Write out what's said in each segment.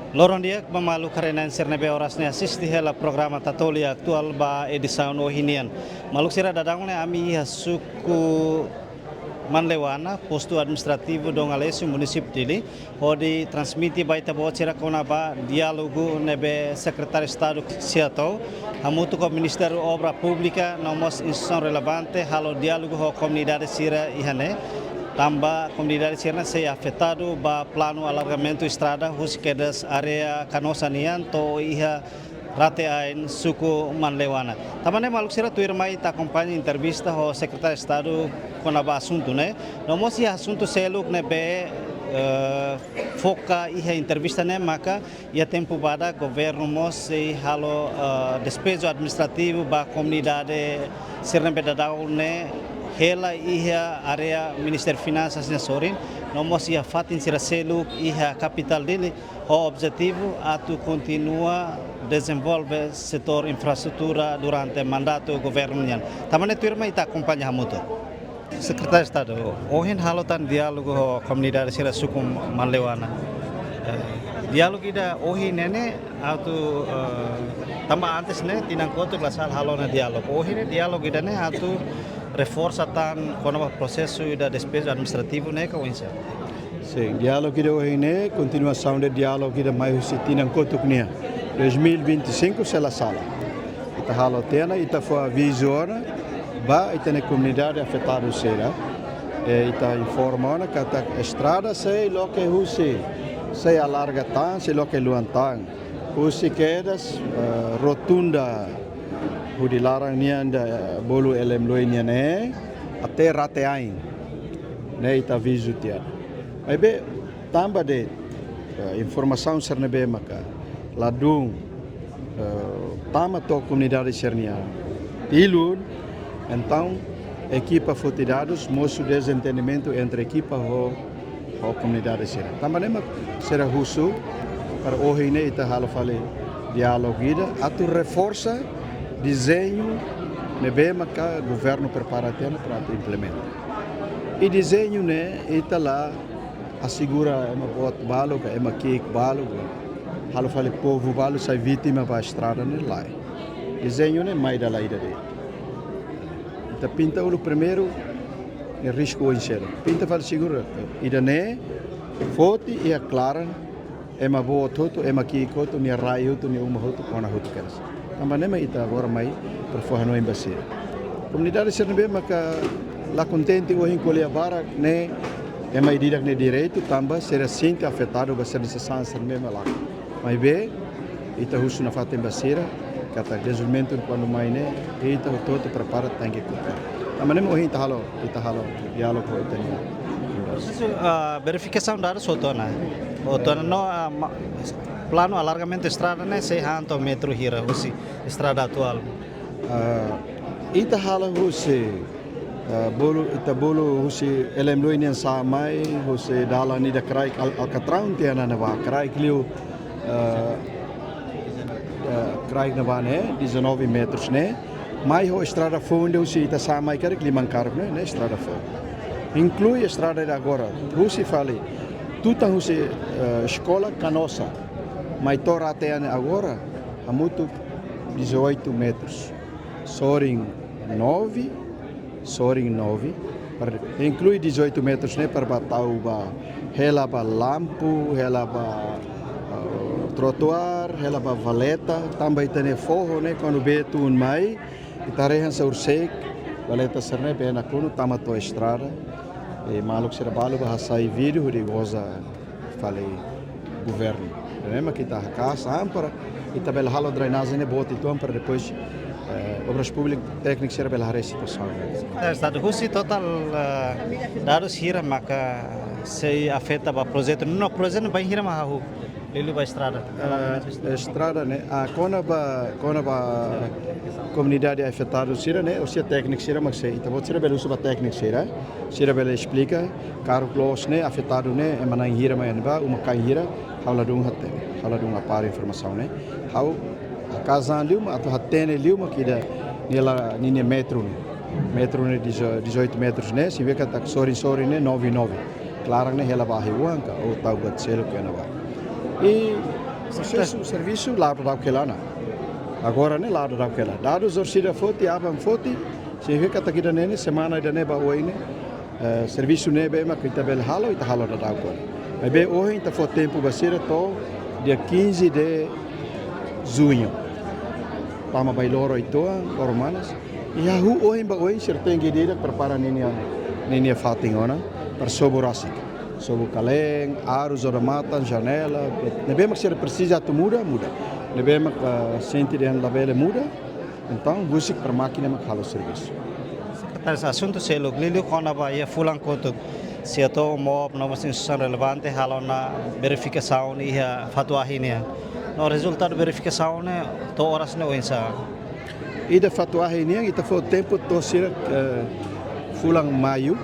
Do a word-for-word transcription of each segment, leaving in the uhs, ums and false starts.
Loron di'ak ba maluk haree-na'in sira ne'ebé oras ne'e asiste hela programa Tatoli Atuál ba edisaun ohin nian. Maluk sira, daudaun ne'e ami iha suku Manleuana, postu administrativu Dom Aleixo, munisípiu Dili, hodi transmite ba ita-boot sira kona-ba diálogu ne'ebé Sekretáriu Estadu Siato hamutuk ho Ministériu Obra Públika no mós instituisaun relevante halo diálogu ho komunidade sira iha ne'e, tanba komunidade sira-ne'e sei afetadu ba planu alargamentu estrada husi kedas área Canossa nian to'o iha Rate Ain, suku Manleuana. Tanba ne'e maluk sira, tuirmai ita akompaña entrevista ho Sekretáriu Estadu kona-ba asuntu ne'e. No mós iha asuntu seluk ne'ebé, eh, foka iha entrevista ne'e maka iha tempu badak governu mós sei halo, eh, despeju administrativu ba komunidade sira ne'ebé daudaun ne'e hela iha área Ministériu Finansas nia sorin, no mós iha fatin sira seluk iha kapitál Dili, ho objetivu atu kontinua dezenvolve setór infraestrutura durante mandatu governu nian. Tanba ne'e tuirmai ita akompaña hamutuk. Sekretáriu Estadu, ohin halo tan diálogu ho komunidade sira suku Manleuana. Eh, diálogu ida ohin ne'e ne'e atu, eh, tanba antes ne'e tinan kotuk la sala halo ona diálogu. Ohin ne'e diálogu ida ne'e atu reforsa tan kona-ba prosesu ida despeju administrativu ne'e ka oinsá? Sin, diálogu ida ohin ne'e kontinuasaun de diálogu ida mai husi tinan kotuk nian, dois mil e vinte e cinco, se la sala. Ita halo tiha ona, ita fó avizu ona ba ita-nia komunidade afetadu sira. Eh, ita informa ona katak estrada sei loke husi, sei alarga tan, sei loke luan tan. Husi kedas, eh, rotunda hudi laran nian da, eh, bolu L M Loi nian ne'e, até Rate Ain. Ne'e ita avizu tiha ona. Maibé, tanba de, eh, informasaun sira ne'ebé maka ladún, eh, tama to'o komunidade sira-nia tilun, entaun ekipa foti dadus, mosu dezentendimentu entre ekipa ho, ho komunidade sira. Tanba ne'e mak sira husu para ohin ne'e ita halo fali diálogu ida, atu reforsa dezeñu ne'ebé maka governu prepara tiha ona para atu implementa. I dezeñu ne'e ita la asegura ema boot balu ka ema ki'ik balu ka halo fali povu balu sai vítima ba estrada ne'e, lae. Dezeñu ne'e mai dala ida de'it. Ita pinta uluk primeiru, ne'e risku oin seluk. Pinta fali segundu, ida ne'e foti iha klaran, ema boot hotu, ema ki'ik hotu, nia rai hotu, nia uma hotu, kona hotu kedas. Tanba ne'e mak ita agora mai para fó hanoin ba sira. Komunidade sira ne'ebé maka la kontente ohin ko'alia barak ne'e, ema ida-idak nia direitu, tanba sira sente afetadu ba sira-nia sasán sira ne'ebé mak lakon. Maibé, ita husu nafatin ba sira, katak dezenvolvimentu kuandu mai ne'e, ita hotu-hotu prepara tenke kumpre. Tanba ne'e mak ohin ita halo, ita halo diálogu ho ita-nia. Presiza, ah, verifikasaun dadus hotu ona. Hotu ona no, ah, ma-, planu alargamentu estrada ne'e sei han to'o metru hira husi estrada atuál? Ah, ita halo husi, ah, bolu, ita bolu husi L M Loi nian sa'e mai, husi dalan ida kraik Al-, Alcatrão tiha ona ne'ebá, kraik liu, ah, ah, kraik ne'ebá ne'e, dezanove metros ne'e. Mai ho estrada foun ida husi ita sa'e mai karik liman karuk ne'e, ne'e estrada foun. Inklui estrada ida agora, husi fali, tutan husi, eh, eskola Canossa mai to'o Rate Ain agora, hamutuk dezoito metros. Sorin nove, sorin nove, para, inklui dezoito metros ne'e para ba tau ba, hela ba lampu, hela ba, eh, trotuár, hela ba valeta, tanba ita-nia foho ne'e kuandu bee tun mai, ita haree hanesan horiseik, valeta sira ne'e bee nakonu tama to'o estrada. I maluk sira balu bá hasai vídeo hodi goza fali governu. Ne'e mak ita hakaas an para ita bele halo drenajen ne'e boot uitoan para depois, eh, Obras Públikas, tékniku sira bele haree situasaun. Eh, Estadu, husi totál, eh, dadus hira maka sei afeta ba projetu? No projetu bainhira mak hahú liuliu ba estrada? Ah, estrada ne'e, ah, kona-ba, kona-ba komunidade afetadu sira ne'e, ou seja, tékniku sira mak sei, ita-boot sira bele husu ba tékniku sira, sira bele esplika, karuk loos ne'e, afetadu ne'e, ema na'in hira mak iha ne'ebá, uma-kain hira, ha'u ladún hatene, ha'u ladún hapara informasaun ne'e, ha'u hakaas an liu mak atu hatene liu mak ida ne'e la ninia metru ne'e. Metru ne'e dezo-, dezoito metros ne'e, signifika katak sorin-sorin ne'e nove nove. Klaran ne'e hela ba ahi-oan ka, ou tau buat seluk iha ne'ebá. I Prosesu servisu la'o daudauk hela ona. Agora ne'e la'o daudauk hela. Dadus orsida foti, aban foti, signifika katak ida-ne'e ne'e semana ida-ne'e ba oin ne'e, eh, servisu ne'ebé mak ita bele halo, ita halo daudauk ona. Maibé ohin ita fó tempu ba sira to'o dia quinze de junho. Tama Bailoro ituan, Oromanas. I hahú ohin ba oin sira tenke ida-idak prepara ninia, ninia fatin ona para sobu rasik. Sobu kaleen, arus, odamatan, janela, ne'ebé mak sira presiza atu muda, muda. Ne'ebé mak, ah, sente dehan labele muda, entaun husik para mákina mak halo servisu. Sekretáriu, asuntu seluk, liuliu kona-ba iha fulan kotuk, SEATOU, MOP no mós instituisaun relevante halo ona verifikasaun iha fatin ahi nian. No rezultadu verifikasaun ne'e to'o oras ne'e oinsá? Ida fatin ahi nian, ita fó tempu to'o sira, eh, fulan Maiu,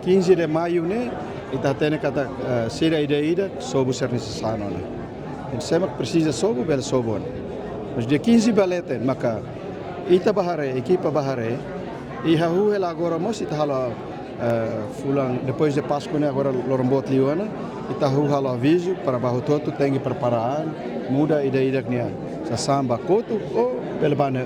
quinze de Maio ne'e, ita hatene katak, eh, sira ida-idak sobu sira-nia sasán ona. Entaun sé mak presiza sobu, bele sobu ona. Mas dia quinze ba leten, maka ita bá haree, ekipa bá haree, i hahú hela agora mós ita halo, eh, fulan, depois de Páskua ne'e agora loron boot liu ona, ita hahú halo avizu para ba hotu-hotu tenke prepara an, muda ida-idak nia sasán ba kotuk, ou bele ba ne'e,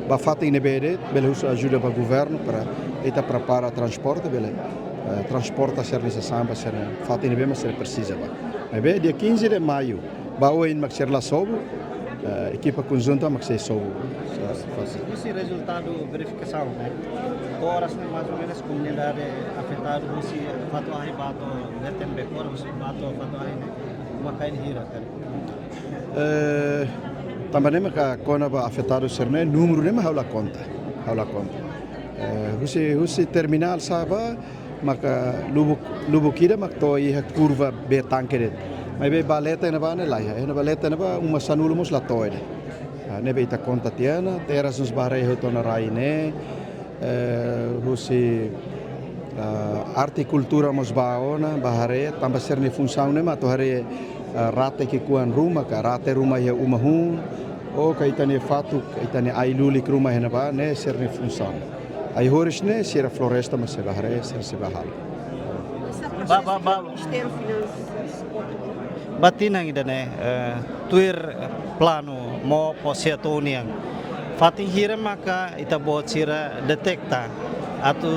ba fatin ne'ebé de'it, bele husu ajuda ba governu para ita prepara transporte, bele, eh, transporta sira-nia sasán ba sira-nia fatin ne'ebé mak sira presiza ba. Maibé dia quinze de Maio, ba oin mak sira la sobu, eh, ekipa konjunta mak sei sobu. Husi rezultadu verifikasaun ne'e, to'o oras ne'e mais ou menus komunidade afetadu husi fatin ahi ba to'o leten Bekor, husi ba to'o fatin ahi ne'e, uma-kain hira karik? Eh, tanba ne'e maka kona-ba afetadu sira-ne'e, númeru ne'e mak ha'u la konta, ha'u la konta. Eh, husi, husi terminál sá ba, maka lubuk, lubuk ida mak to'o iha kurva B tanke de'it. Maibé ba leten ne'ebá ne'e laiha, iha ne'ebá leten ne'ebá uma sanulu mós la to'o ida. Ah, ne'ebé ita konta tiha ona, terras mós bá haree hotu ona rai ne'e, eh, husi, ah, arte kultura mós bá ona, bá haree, tanba sira-nia funsaun ne'e mak atu haree, ah, rate ki'ikoan ruma ka, rate ruma iha uma hun, ou ka ita-nia fatuk, ita-nia ai-lulik ruma iha ne'ebá, ne'e sira-nia funsaun. Ai-horis ne'e sira floresta mak sei bá haree, sira sei bá halo. Ba, ba, ba. Ministériu Finansas. Ba tinan ida-ne'e, eh, tuir planu MOP ho SEATOU nian, fatin hira maka ita-boot sira deteta atu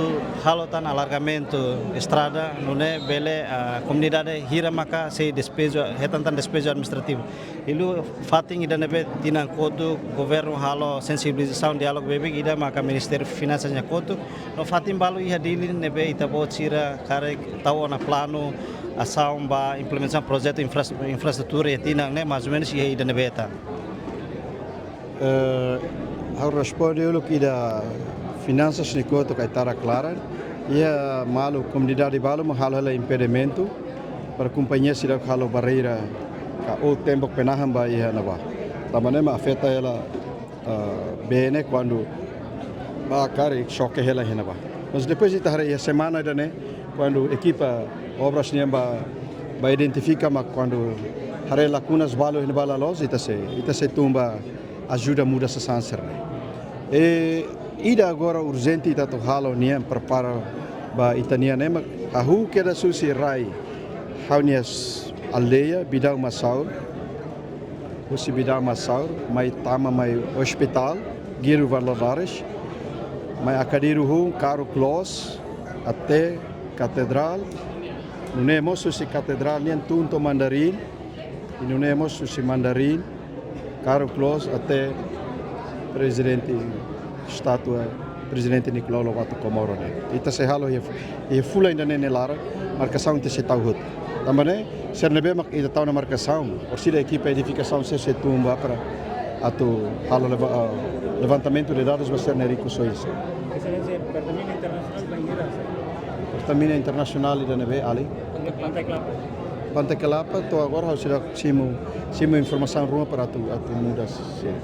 halo tan alargamentu estrada, nune'e bele, eh, komunidade hira maka sei despeju, hetan tan despeju administrativu. Liuliu fatin ida ne'ebé tinan kotuk governu halo sensibilizasaun, diálogu beibeik ida maka Ministériu Finansas nia kotuk. No fatin balu iha Dili ne'ebé ita-boot sira karik tau ona planu asaun ba implementasaun projetu infras-, infraestrutura iha tinan ne'e, mais ou menus iha ida ne'ebé tan? Eh, ha'u responde uluk ida Finansas nia kotuk, karik ita haree klaran. Iha malu komunidade balu mak halo hela impedimentu para kompañia seidauk halo barreira ka ou tembok penahan ba iha ne'ebá. Tanba ne'e mak afeta hela, ah, bee ne'e kuandu bá karik xoke hela iha ne'ebá. Mas depois ita haree iha semana ida-ne'e, kuandu ekipa obras nian bá, bá identifika mak kuandu haree lakunas balu iha ne'ebá la loos, ita sei, ita sei tun bá ajuda muda sasán sira-ne'e. I ida agora urjente ita atu halo nian prepara ba ita-nian ne'e mak hahú kedas husi rai ha'u-nia s-, aldeia Bidau Masaur, husi Bidau Masaur mai tama mai ospitál Guido Valadares, mai Akadiru hun, Karuk Loos, até Katedrál, nune'e mós husi Katedrál nian tun to'o Mandarin, i nune'e mós husi Mandarin, Karuk Loos até Prezidente, estátua Prezidente Nicolau Lobato Comoro ne'e. Ita sei halo iha, iha fulan ida-ne'e nia laran, markasaun ita sei tau hotu. Tanba ne'e, sira ne'ebé mak ita tau ona markasaun, orsida ekipa edifikasaun sira sei tun bá para atu halo leva-, ah, levantamentu de dadus ba sira-nia rikusoin. Exelénsia, Pertamina Internasionál bainhira? Pertamina Internasionál ida ne'ebé, alin? Pantai Kelapa. Pantai Kelapa, to'o agora ha'u seidauk simu, simu informasaun ruma para atu, atu muda sira.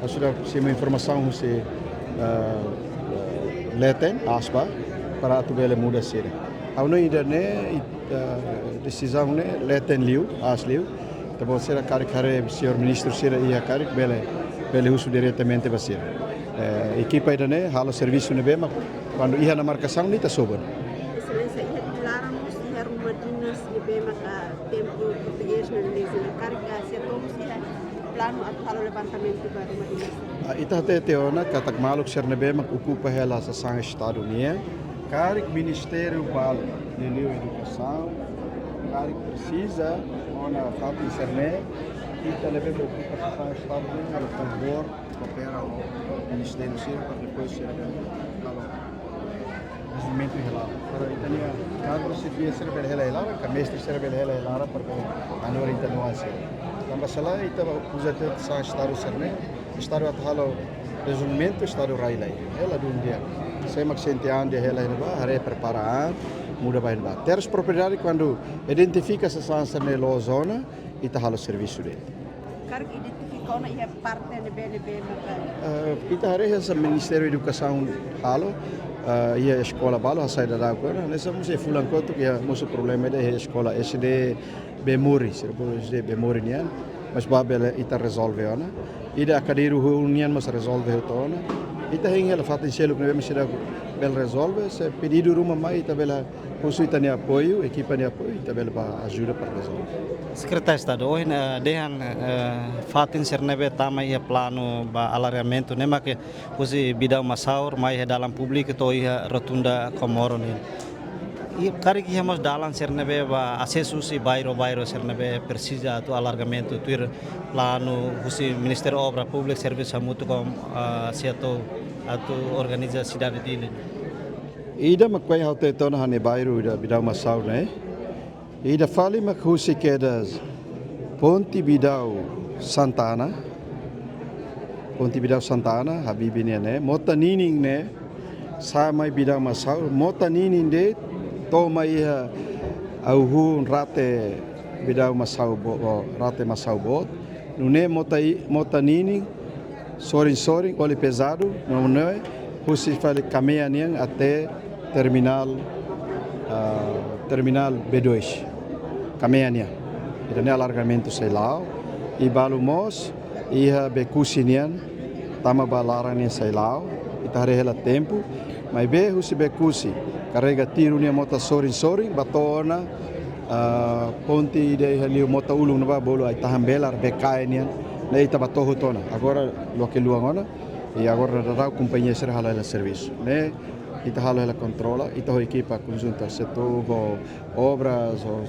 Ha'u seidauk simu informasaun husi, ah, leten, aas ba, para atu bele muda sira. Ha'u hanoin ida-ne'e, i, ah, desizaun ne'e leten liu, aas liu. Entaun sira karik haree señór ministru sira iha karik bele, bele husu diretamente ba sira. Eh, ekipa ida-ne'e halo servisu ne'ebé mak kuandu iha ona markasaun ne'e ita sobu ona. Exelénsia, iha Dili laran mós iha ruma dinas ne'ebé maka templu portugés ne'e, karik ka SEATOU mós iha Atu halo levantamentu ba ruma dinas. Ah, ita hatete ona katak maluk sira ne'ebé mak okupa hela sasán estadu nian, karik ministériu balu, liuliu edukasaun, karik presiza ona fatin sira-ne'e, ita ne'ebé okupa sasán estadu nian halo favór, koopera ho ministériu sira para depois sira halo dezenvolvimentu iha laran. Para ita-nia kadru sira bele hela iha laran, ka mestre sira bele hela iha laran para bele hanorin ita-nia oan sira. Tanba sá lae ita uza tiha sasán estadu sira-ne'e, estadu atu halo dezenvolvimentu, estadu rai lai. Hela duni di'ak. Sé mak sente an dehan hela iha ne'ebá, haree prepara an, muda ba iha ne'ebá. Terras propriedade kuandu identifika sasán sira-ne'e loos ona, ita halo servisu de'it. Karik identifika ona iha parte ne'ebé-ne'ebé maka. Eh, ita haree hanesan Ministériu Edukasaun halo, eh, iha eskola balu hasai daudauk ona, hanesan mós iha fulan kotuk iha mosu problema ida iha eskola S D Bemuri, sira bolu S D Bemuri nian, mas ba bele ita rezolve ona. Ida Akadiru Hun nian mós rezolve hotu ona. Ita hein hela fatin seluk ne'ebé mós ita bele rezolve, se pedidu ruma mai ita bele husu ita-nia apoiu, ekipa nia apoiu, ita bele ba ajuda para rezolve. Sekretáriu Estadu, ohin, eh, dehan, eh, fatin sira ne'ebé tama iha planu ba alargamentu ne'e mak husi Bidau Masaur mai iha dalan públiku to'o iha Rotunda Comoro nian. I karik iha mós dalan sira ne'ebé ba asesu husi bairru-bairru sira ne'ebé presiza atu alargamentu tuir planu husi Ministériu Obra Públika, Servisu hamutuk ho, ah, SEATOU atu organiza sidade Dili. Ida mak ohin ha'u hatete ona iha ne'e bairru ida Bidau Masaur ne'e. Ida fali mak husi kedas ponte Bidau Santana. Ponte Bidau Santana, Habibie nian ne'e. Mota ninin ne'e, sa'e mai Bidau Masaur. Mota ninin de'it, to'o mai iha au hun rate Bidau Masaur bo-, o, rate Masaur boot. Nune'e mota i-, mota ninin, sorin-sorin, óleu pezadu, nune'e, husi fali Kamea nian até terminál, ah, terminál B dois. Kamea nian. Ida-ne'e alargamentu sai la'o, i balu mós, iha Bekusi nian, tama ba laran nian sai la'o, ita haree hela tempu, maibé husi Bekusi, karrega tiru nian mota sorin-sorin, ba to'o ona, ah, ponte ida iha liu mota ulun ne'ebá bolu ai-tahan belar, bekae nian, ne'e ita ba to'o hotu ona. Agora loke luan ona, i agora daudaun kompañia sira halo hela servisu. Ne'e ita halo hela kontrola, ita ho ekipa konjunta, SEATOU ho obras, ho,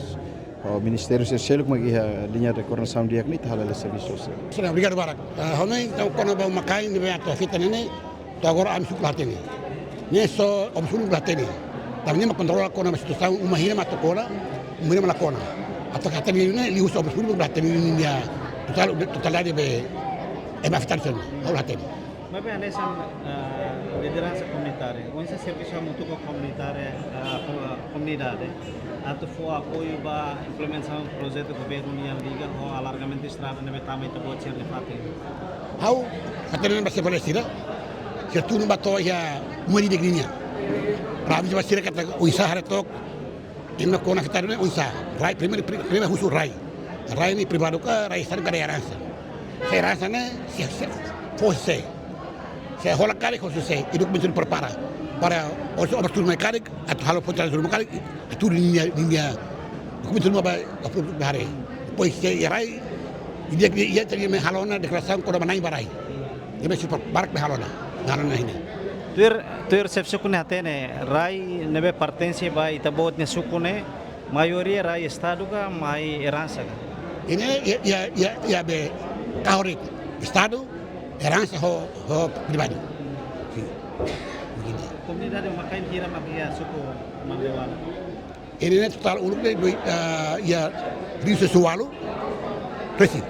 ho ministériu sira seluk mak iha liña de koordenasaun di'ak ne'e ita halo hela servisu sira. Sira, obrigadu barak. Ah, ha'u hanoin entaun kona-ba uma-kain ne'ebé atu afeta ne'e, to'o agora ami suku la hatene. Ne'e só obras públikas la hatene. Tanba ne'e mak kontrola kona-ba situasaun uma hira mak atu kona, uma hira mak la kona. Atu hatene ne'e liuhusi obras públikas la hatene ninia totál, totalidade be ema afetadu sira-ne'e, ha'u la hatene. Maibé hanesan, ah, lideransa komunitária, oinsá servisu hamutuk ho komunitária, ah, ko-, komunidade, atu fó apoiu ba implementasaun projetu governu nian liga ho alargamentu estrada ne'ebé tama ita-boot sira-nia fatin? Ha'u hatene ba xefe sira, sira tun ba to'o iha uma ida-idak nian. Para aviza ba sira katak oinsá haree took, ema kona afetadu ne'e oinsá. Rai, primeiru, pri-, primeiru husu rai. Rai ne'e privadu ka, rai estadu ka, rai eransa. Se eransa ne'e, se, se, fó sé. Se hola karik, fó sé. I dokumentu prepara. Para, oras obras tuur mai karik, atu halo ponte tuur mai karik, atu ninia, ninia dokumentu ba, ba, ba haree. Depois se iha rai, i dia, dia, dia, dia, halo ona deklarasaun kona-ba na'in ba rai. Ema sira barak be halo ona, halo ona iha ne'e. Tuir, tuir xefe suku ne'e hatene, rai ne'ebé pertense ba ita-boot nia suku ne'e, maioria rai estadu ka, mai eransa ka? Iha ne'e, iha, iha, iha, iha be kahur de'it. Estadu, eransa ho, ho privadu. Sin. Begini. Komunidade uma-kain hira mak iha suku Mandewana? Iha ne'e totál uluk ne'e doi, eh, iha riu sesualu, resin.